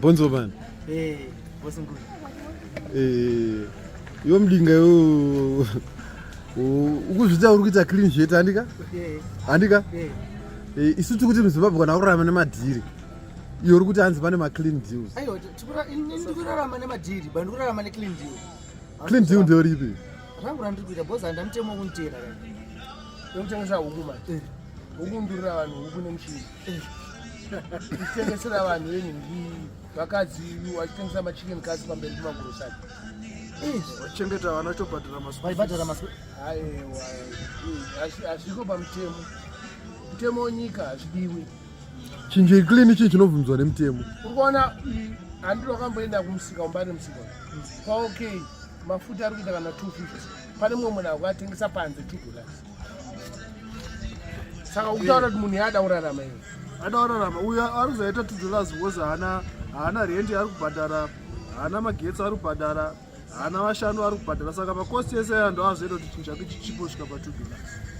Bhonzo man. What's good? Yo mlinga yo ukuzvita uri kuita clean Zheti andika? Andika? Isutu kuti muZimbabwe kana kurarama nemadhiri. Iyo uri kuti hanzi pane ma clean deals. Aiyo, ndikurarama nemadhiri, bani kurarama ne clean deal. Clean deal ndio ripi? Rangu randikuita boza andamutemo kuntera. Yomutengesa huku manje. Huku ndurira vanhu huku nemuchini. Kutengesera vanhu venhingi vakadzi vachitengesa machicken kasi pamberi pemagurosari. Chengeta vanachobhadhara masuku. Vaibhadhara masuku. Aiwa. Hazviko pamutemo. Mutemo wenyika hazvidiwi. Chinje clean ichi chinovhunzwa nemutemo. Urikuona handiro kamboenda kumusika Mbare musika. Okay, mafuta ari kuita kana 250. Pane mumwe munhu akatengesa panze $2. Saka utaura kuti munhu yada urarama iye. Ada urarama uya ari kuzoita $2 because haana rent ari kubhadhara, haana magetsi ari kubhadhara, haana vashanu ari kubhadhara, saka makosti ese ando azoita kuti chinhu chake chichipo kusvika pa $2.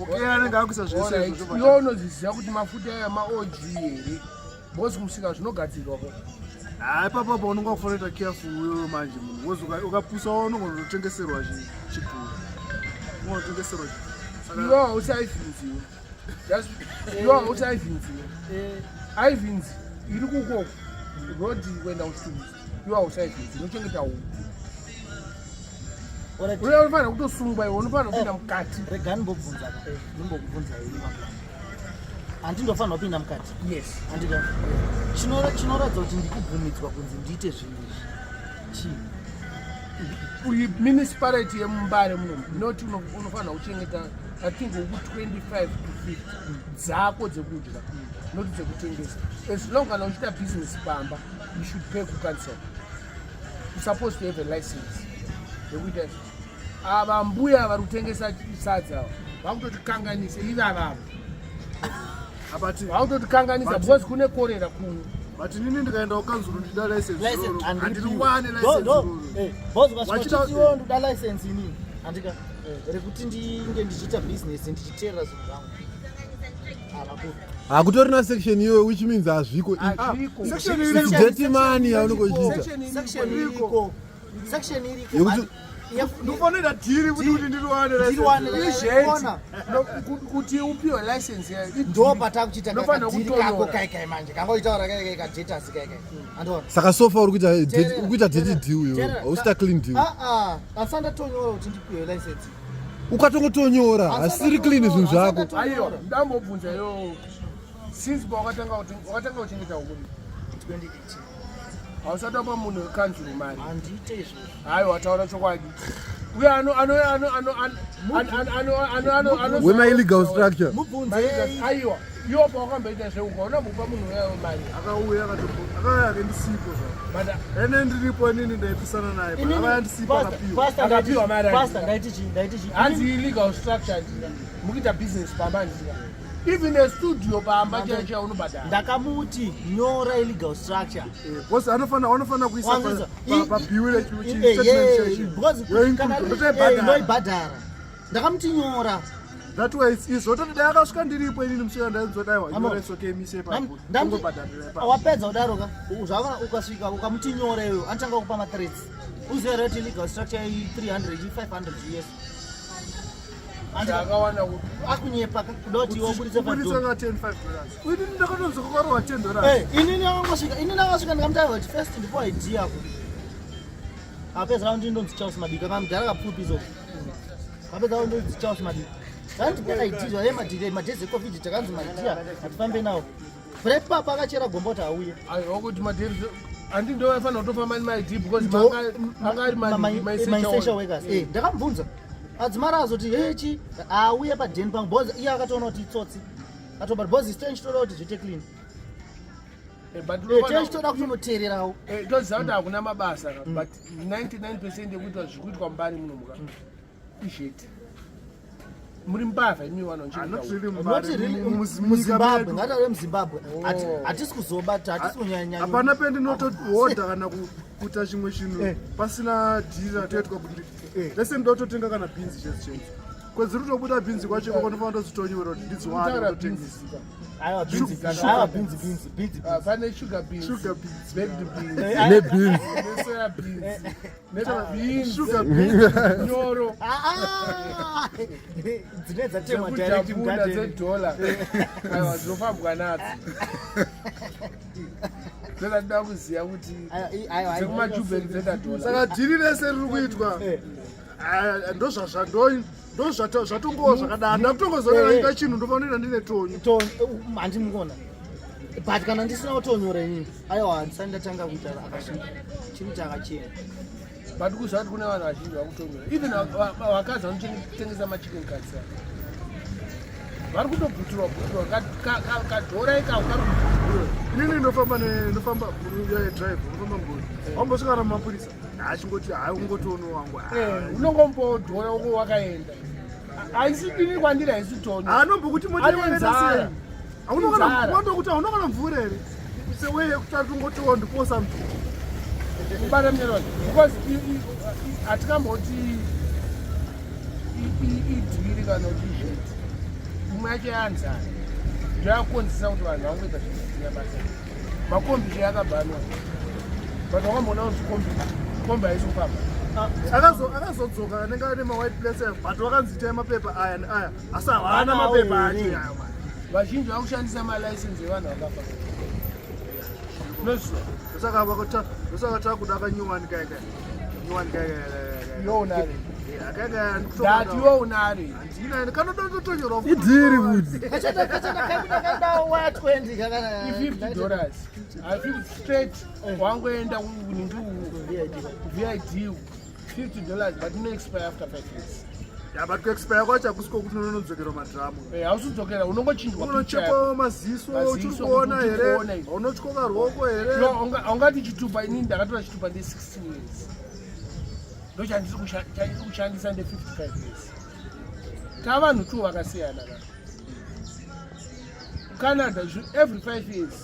Okay, anenge akuisa zvese izvo. Iwo unozviziva kuti mafuta aya ma-OG here. Bosi kumusika zvinogadzirwako. Ipapo unonga kufanira kuita careful wewe manje munhu. Wozi ukapusawo unongotengeserwa chipuro. Unongotengeserwa. Iwo hausaivinziwo. Iwo hausaivinziwo. Aivinzi iri kukoko. Roddie kuenda kuchituzi. Iwo hausaivinzi. Inochengeta huku. Uye unofanira kutosungwa iwe, unofanira kupinda mukati. Regani mbobvunza. Ndimbokubvunza iwe. Handindofanira kupinda mukati. Yes. Handika. Chinoratidza kuti ndikubvumidzwa kunzi ndiite zvinhu izvi. Uyu municipality yeMbare munomu inoti unofanira kuchengeta I think huku 25 to 50 dzako dzekudya noti dzekutengesa. As long kana uchita business Pamba, you should pay council. You're supposed to have a license. Yekuita ava mbuya vari kutengesa sadza vakutotikanganisa ivavavo. Vakutotikanganisa because kune korera kuno. But nini ndikaenda kukanzuru ndida license. Handiriwane license. Boss ukasvika ndoda license inini. Handika rekuti ndinge ndichiita business ndichiteerera zvinhu zvangu. Hakutorina section iyo which means hazviko. Section iri Zheti mani yaunongochiita. Section iriko. Ndofanira dhiri kuti ndiriwane license. Kuti upiwe license yayo. Ndo patakuchita dhiri kako kaikai manje. Kangoitaura kaikai Zheti asikaikai. Andona. Saka so far ukuita Zheti deal yo. Hausita clean deal. Asanda tonyora kuti ndipiwe license. Ukatongotonyora asiri clean zvinhu zvako. Aiyo, ndambobvunza yo. Since wakatanga kuchengeta huku 2018. Hausatopa munhu wekanzuru mari. Handite izvo. Hayi wataura chokwadi. Uye Wema illegal structure. Aiwa, iwo pawakamboita zveuka unomupa munhu weyawo mari. Akauya akandisipo zva. Ene ndiripo inini ndaipisana naye. Akandisipa akapiwa. Pastor ndaiti. Hanzi illegal structure mukuita business Pamba ndika. Even a studio Pamba chacha unobhadhara. Ndakamuti nyora illegal structure. Boss anofana kuisa pa bill because ndoibhadhara. Ndakamuti nyora. That way is ototi dai akasvika ndiripo inini musika ndainzodaiwa nyora isoke mise papo. Wapedza kudaroka zvava ukasvika ukamuti nyora iwe anotanga kupa ma-threats. Uziva rate illegal structure i300 i500 US. Ndakawana kuti akunyepa kudoti wobudisa nga $10. Uyu ndakatonzwa kwakarowa $10. Inini akasvika ndikamutaura kuti first ndipo ID yako. Apedza raundi ndonzi Charles Madika kamudhara kapfupi zo. Apedza raundi ndonzi Charles Madika. Ndipeka ID zva yemadhiri madhezi ecovid takanzi madhiri atifambe nawo. Prepa pakachera gombota auye. Aiwa kuti madhiri handi ndo afanira kutofamba nemaID because mangari my workers. Ndakamubvunza. Adzimara azoti hechi auye padheni pangu bozi iye akatoona kuti itsotsi. Atobva bozi stage toda kuti zvite clean. Stage toda kutonoteererawo. Toziva kuti hakuna mabasa but 99% yekuitwa zvikuitwa Mbare muno muka iZheti. Muri mbavha imi muZimbabwe ngataure muZimbabwe hatisi kuzobata hatisi kunyanya. Hapana pendinotohodha kana kuita chimwe chinhu pasina dhiri ratoitwa kuti lese ndototenga kana beans chese. kweziri kutobuda bhinzi kwacho kwanofanira ndozitonyora kuti ndidziwane ndotengesa. Aiwa beans. Pane sugar beans, baked beans, nebeans soya beans, Sugar beans. nyoro, Dzine dzatemwa direct dzekujabula mgarden. $1. Aiwa dzinofambwa nadzo. Ndoda kuziya kuti dzekumajubheri $1. Saka dhiri rese riri kuitwa ndozvatongowa zvakadaro. Ndakutongozorera ita chinhu ndofanira ndine tonyu. Handimukona. But kana ndisina kutonyora inini. Aiwa handisani ndatanga kuita akashinga. Chiri chakachena. But kuzvati kune vanhu vazhinji vakutonyora. Even vakadzi vanotengesa machicken cuts vari kutobhuturwa kadhora ikako kari kubhuturwa. Inini ndofamba drive, ndofamba mburi. Wambosvika namapurisa. Achingoti hayi ungotono wangu. Unongombowo dhora uko wakaenda. Haisi dini kwandiri haisi tonyo. Anombokuti anenzara. sei. Aunogona kuti aunogona mvura here. Seweye kutatu ngotiwo ndiposa mtu. Mbare mneroni. Because hatikamboti idhiri kana kuti izveti. Umwe yacho yanzara. Ndoyakonzesa kuti vanhu vangoita zvinhu basa. Makombi yakabhanwa. But wakamboona kuti kombi haisi kufamba. Akazodzoka anenge ane mawhite place but wakanzita emapepa aya neaya asi havana mapepa acho. Vazhinji vakushandisa malicense evanhu vakafa. Ndosaka takuda kanyuwani kaikai. Iwo unare. Ndati iwo unare. Kanotonyorwa idhiri kuti Kachada waya 20 kakana. $50. I feel straight. Wangoenda kuningi VID. $50, but no expire after 5 years. Yeah, but kuexpire kwacho hakusiko kuti unonodzokerwa madhiramu. Hausidzokera unongochinjwa unondochekwa maziso uchiri kuona here, unotyoka ruoko here. Haungati chitupa. Inini ndakatora chitupa nde16 years. Ndochandiri kushandisa nde55 years. Tavanhu tu vakasiyana. Canada every 5 years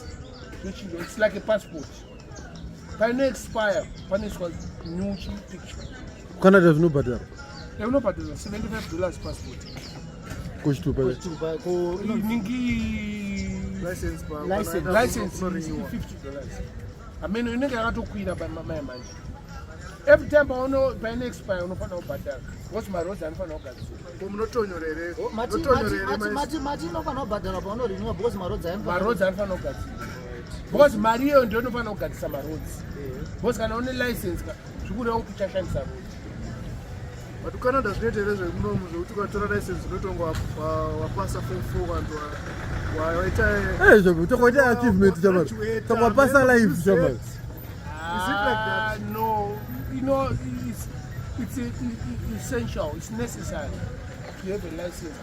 zvochinjwa. It's like a passport. Paino expire paniswa new picture. Canada zvinobhadhara unobhadhara $75 passport. kuchitupa ningi License license $50. Ameno inenge yakatokwira pamamai manje. Every time paino expire unofanira kubhadhara. Because maroads anofanira kugadzirwa. Munotonyorere. Mati inofanira kubhadhara paunorinwa because maroads anofanira kugadzirwa. Because mari iyo ndio unofanira kugadzisa maroads. Because kana une license zvikureva kuti uchashandisa roads. But Canada zvinoita here zvemunomu zvekuti ukatora license unotonga wapasa form 4 vantu waita tokoita achievement chamasi tokapasa life chamasi. Is it like that? No, you know, it's essential, it's necessary to have a license.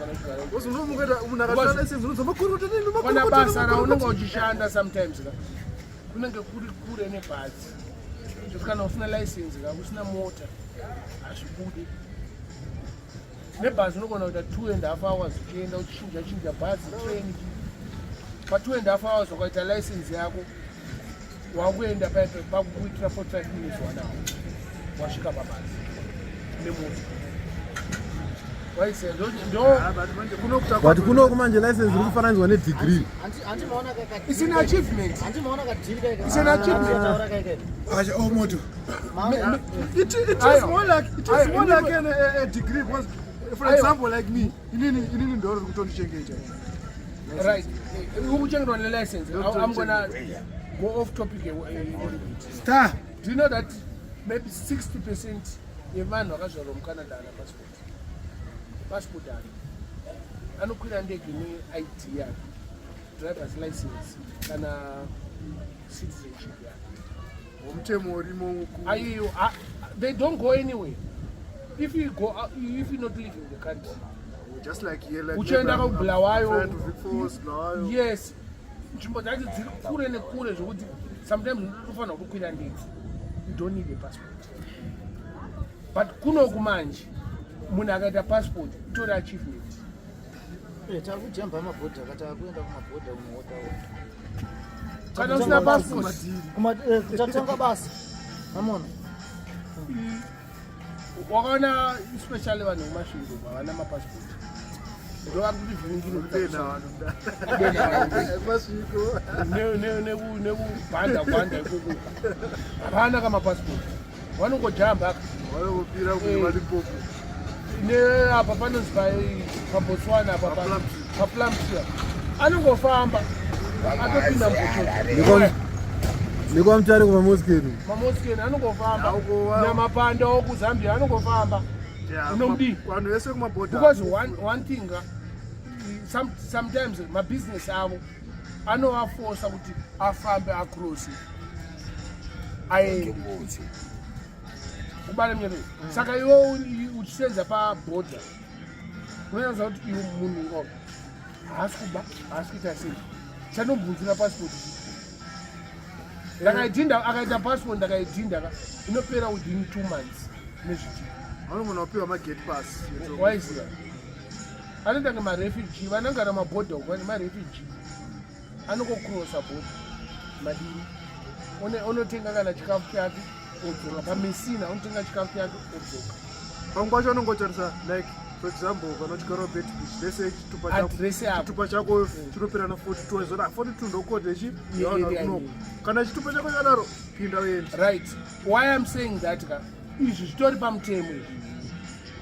Because munhu akatora license unozomakurota Pana basa raunenge uchishanda sometimes kunenge kure nebhazi. Kana usina license usina mota hazvibudi. Nebhazi unogona kuita 2.5 hours uchienda uchichinja bhazi train. Pa 2.5 hours ukaita license yako wakuenda pakuitira 45 minutes wanawo wasvika pabhazi nemota. But kuno manje license iri kufananidzwa nedegree. It's an achievement. It's an achievement. Moto. It is more like a degree. Because, for example, like me, inini ndoro kutondichengeta. Right. Ukuchengetwa license. I'm gonna go off topic a little bit. Star. Do you know that maybe 60% yevanhu vakazvarwa muCanada ana passport anokwira ndege ne-ID yake, driver's license kana citizenship yake. Mutemo urimo aiyo. They don't go anywhere. If you not live in the country, just like here, like uchienda kaubulawayo. Yes. Nzvimbo dzacho dziri kure nekure zvokuti sometimes unofanira kukwira ndege. You don't need a passport. But kunoku manje munhu akaita passport itori achievement. Takujamba mabhodha katakuenda kumabhodha kumahotao. Kana usina passport Tatanga basa. Amona. wakaona especially vanhu vemasvingo havana mapasipoti ndovari kuti vhiringirnekubhanda ikoko havana kamapasipoti vanongojamba neapa panonzi pabotswana paplamsia anongofamba atopinda muboto nekwamutare kumamoskeni anongofamba namapanda okuzambia anongofamba unomdi vanhu vese kumabhodha because one thing sometimes mabusiness avo anovafosa kuti afambe across aende kubale mnyerere saka iwo uchisenza pabhodha unoyanza kuti iwo munhu haasi kuba haasi kuita sei chanombunzira passport ndakaidhinda akaita passport ndakaidhinda inopera within 2 months nezviti vanogona kupiwa magate pass waiziva anotange marefugee vanangara mabhodha uko marefugee anongokrosa bhodha madini unotenga kana chikafu chake odzoka pamesina unotenga chikafu chake odzoka pamwe kwacho anongotarisa like for example kana chikarobet beach lese chitupa chako chinopera na 42 zona 42 ndokodechi yavanhu kana chitupa chako chadaro pinda uende right why I'm saying that ka izvi zvitori pamutemo izvi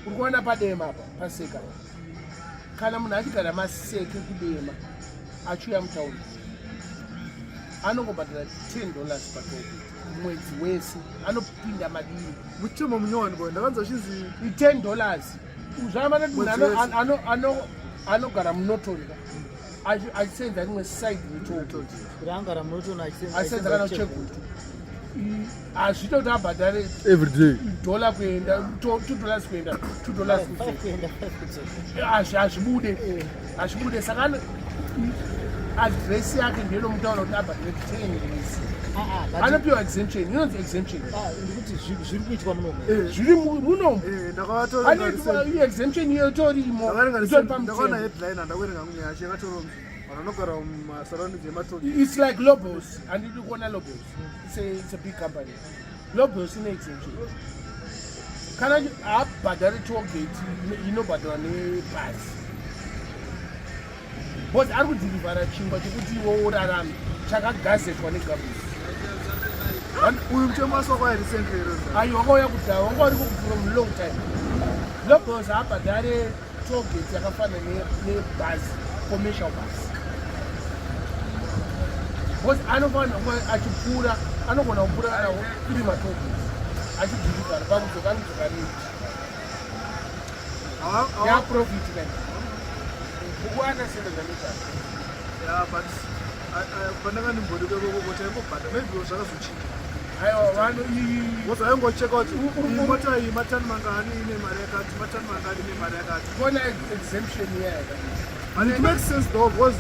uri kuona padema apa paseka kana munhu achigara maseke kudema achiuya mutauni anongobhadhara $10 patoke mwedzi wese anopinda madini muchemo munyowani kwa ndakanza chinzi $10 zvamana munhu anogara munotonga achisenza rimwe side rechoko rangara munotona achisenza kana chegutu hazvita kuti abhadhare everyday $1 kuenda $2 kuenda $2 hazvibude saka adresi yake ndiyo nomutaura kuti abhadhare 10 anopiwa exemption inonzi exemption ndikuti zviri kuitwa munomu zviri munomu exemption iyo itorimo ndakaona headline handakuerenga munyaya yacho yakatoronzi vanhu vanogara mumasaraundings ematoki it's like Lobos handidi kuona Lobos it's a big company Lobos ine exemption kana abhadhare tollgate inobhadhara nebhasi but ari kudhirivhara chingwa chekuti iwo urarame chakagazetwa negavhmenti uyu mutemo wasokwa recently ayo wakauya kudhaya wanga uri from long time Lobos abhadhare tollgate yakafana nebhasi commercial bus because anogona achipfuura anogona kupfuura kana iri matollgate achidhirivhara pakudzoka anodzoka rei yaprofit kai ukuandasenda zvanetata yeah but pandakanimbodi kwekoko taimbobhadha maybe zvakazochinja aiwa vanhu because aingocheka kuti mota iyi matani mangani ine mari yakati matani mangani ine mari yakati kona exemption iyaya and it makes sense though because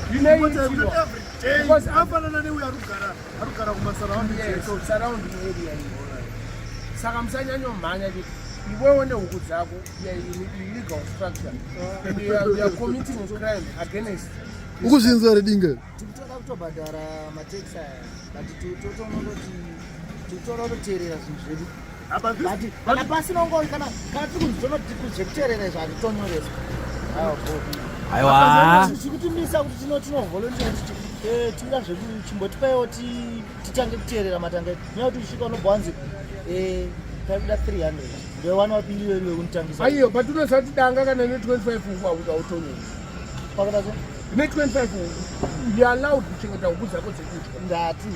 because afanana neuyo arikugara kumasaraunding area saka musanyanyomhanya kuti iwewo nehuku dzako illegal structure and you are committing a crime against ukuzvinzwa redinga tikutoda kutobhadhara mateksi aya but tikutoda kutoteerera zvinhu zvedu kana pasina ungori kana tikuzokuteerera izvo hatitonyoreswa aiwa zvikutimisa kuti tinovolontea kuti tinoda zvekuchimbotipaiwo titange kuteerera matanga nyaya kuti usvika unobvanzi taida 300 ndewana wapindi wedu wekunitangisa aiyo but unosati danga kana ne25 uku hautonyora pakadazo ne25 you are allowed kuchengeta huku dzako dzekudya ndati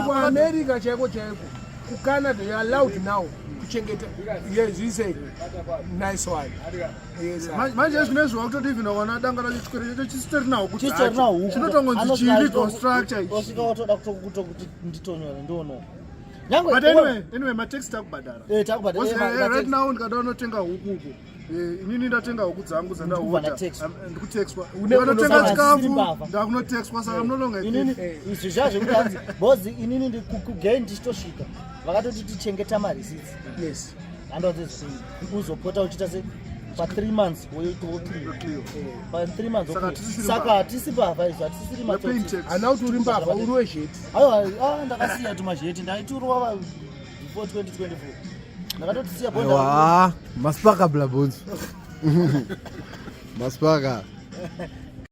kuamerica chaiko kucanada you are allowed now kuchengeta yes he said nice one yes manje zvinezvi wakutoti even wakaona danga racho chikwere chacho chisiterinawo kuti chinotongonzi chiri structure ichi osvika watoda kuti nditonyore ndoono but anyway mataxi takubhadhara right now ndikada unotenga huku uko inini ndatenga huku dzangu dzandahota ndikutaxwa ndikanotenga chikafu ndakunotaxwa saka munolonga izvi zvazvekuti hanzi bozi inini ndikugei ndichitosvika vakatoti tichengeta marisits yes handadzezvi uzopota uchiita se pa3 months pa3 months saka hatisi mbavha izvo hatisiri matsotsi hana kuti uri mbavha uri wezheti aiwa ndakasiya kuti mazheti ndaiti uri wava before 2024 ndakatotisiya Bhonzo. Aiwa, masipaka bla Bhonzo. Masipaka.